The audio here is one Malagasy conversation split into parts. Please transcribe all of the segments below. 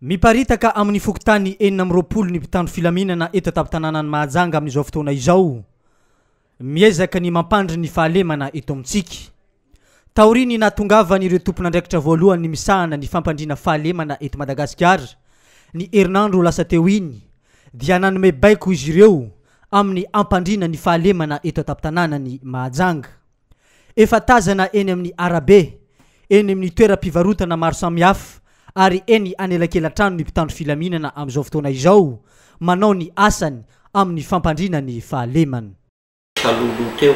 Miparitaka amin'ny fokontany 26 ny mpitandro filaminana eto an-tampon-tanànan'i Mahajanga amin'izao fotoana izao. Miezaka ny mampandry ny fahalemana eto amintsika. Taorian'ny nahatongavan'ireo tompon'andraikitra voalohany misahana ny fampandriana fahalemana eto Madagasikara ny herinandro lasa teo iny dia nanome baiko izy ireo amin'ny hampandriana ny fahalemana eto an-tampon-tanànan'i Mahajanga. Efa tazana eny amin'ny arabe, eny amin'ny toeram-pivarotana maro samihafa ary eny anelakelan-trano ny mpitandro filaminana amin'izao fotoana izao manao ny asany amin'ny fampandriana ny fahalemana. Talohaloha teo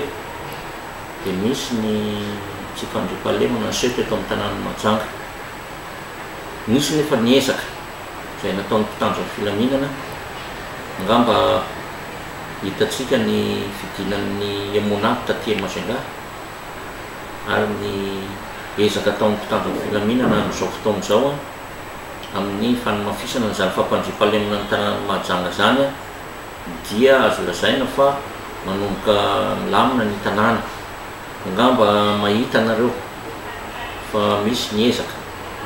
dia nisy ny tsy fandriampahalemana niseho teto amin'ny tanàn'i Mahajanga. Nisy nefa ny ezaka izay nataon'ny mpitandro ny filaminana, angamba hitantsika ny fidinan'ny Emmonat taty Majunga ary ny ezaka ataon'ny mpitandro ny filaminana amin'izao fotoana izao amin'ny fanamafisana an'izany fampandriampahalemana ny tanàn'i Mahajanga izany. dia azo lazaina fa manomboka milamina ny tanàna. Angamba mahita nareo fa misy ny ezaka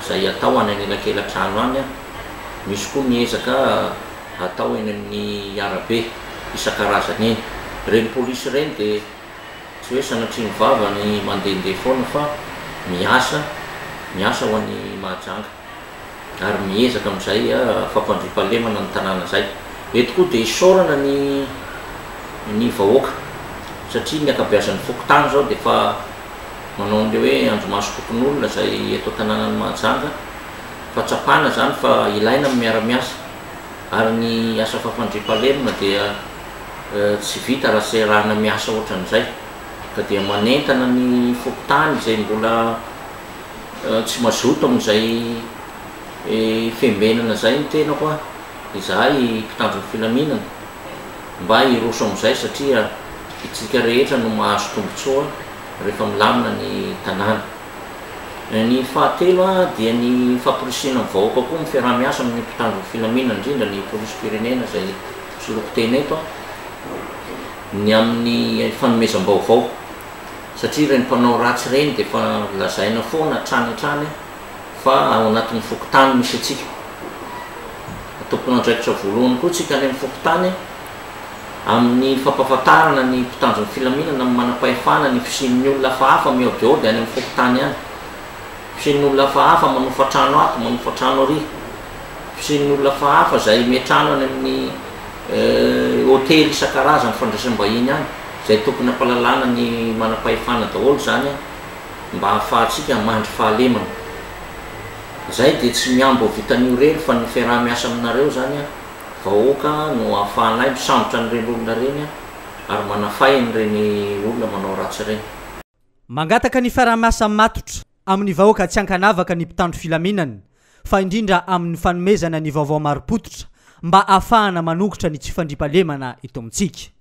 izay atao any anelakelan-trano any, misy koa ny ezaka atao eny amin'ny arabe isan-karazany eny. Ireny polisy ireny dia tsy hoe sanatria ny vava ny mandehandeha foana fa miasa, miasa ho an'i Mahajanga. ary miezaka amin'izay fampandriampahalemana ny tanàna izay. Eto koa dia isaorana ny ny vahoaka satria ny ankabeazan'ny fokontany izao dia efa manao an'ilay hoe andrimasom-pokonolona izay eto an-tanànan'i Mahajanga fa tsapana izany fa ilaina ny miara-miasa ary ny asa fampandriampahalemana dia tsy vita raha tsy iarahana miasa ohatran'izay ka dia manentana ny fokontany izay mbola Tsy mazoto amin'izay fiambenana izay ny tenako a! Izahay mpitandro ny filaminana mba hiroso amin'izay satria itsika rehetra no mahazo tombontsoa rehefa milamina ny tanàna. Ny fahatelo dia ny famporisihina ny vahoaka koa ny fiaraha-miasa amin'ny mpitandro ny filaminana indrindra ny polisim-pirenena izay soloko tena eto ny amin'ny fanomezam-baovao. Satria ireny mpanao ratsy ireny dia efa lazaina foana hatrany hatrany fa ao anatin'ny fokontany misy antsika. Tompon'andraikitra voalohany koa tsika any amin'ny fokontany amin'ny fampahafantarana ny mpitandro ny filaminana amin'ny manam-pahefana ny fisian'ny olona hafahafa mihaodihaody any amin'ny fokontany any. Fisian'ny olona hafahafa manofa trano ato, manofa trano ary. Fisian'ny olona hafahafa izay miantrano any amin'ny hotely isan-karazany fandraisam-bahiny any. Izay tokony hampalalana ny manam-pahefana daholo izany mba hahafahantsika mandry fahalemana. Izay dia tsy mihambo ho vitan'io irery fa ny fiaraha-miasa aminareo izany vahoaka no ahafahanay misambotra an'ireny olona ireny ary manafay an'ireny olona manao ratsy ireny. Mangataka ny fiaraha-miasa matotra amin'ny vahoaka tsy ankanavaka ny mpitandro filaminana fa indrindra amin'ny fanomezana ny vaovao marim-pototra mba ahafahana manongotra ny tsy fandriampahalemana eto amintsika.